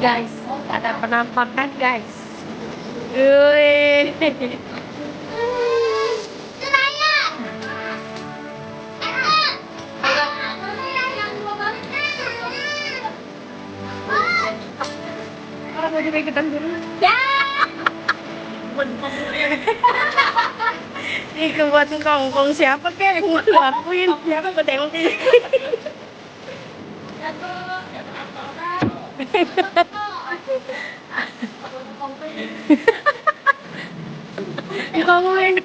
guys, ada penampakan guys. Wih. Orang mau juga ikutan dulu. Ya. Ini buat kongkong siapa kek yang mau lakuin? Siapa gue tengokin? Ngomongin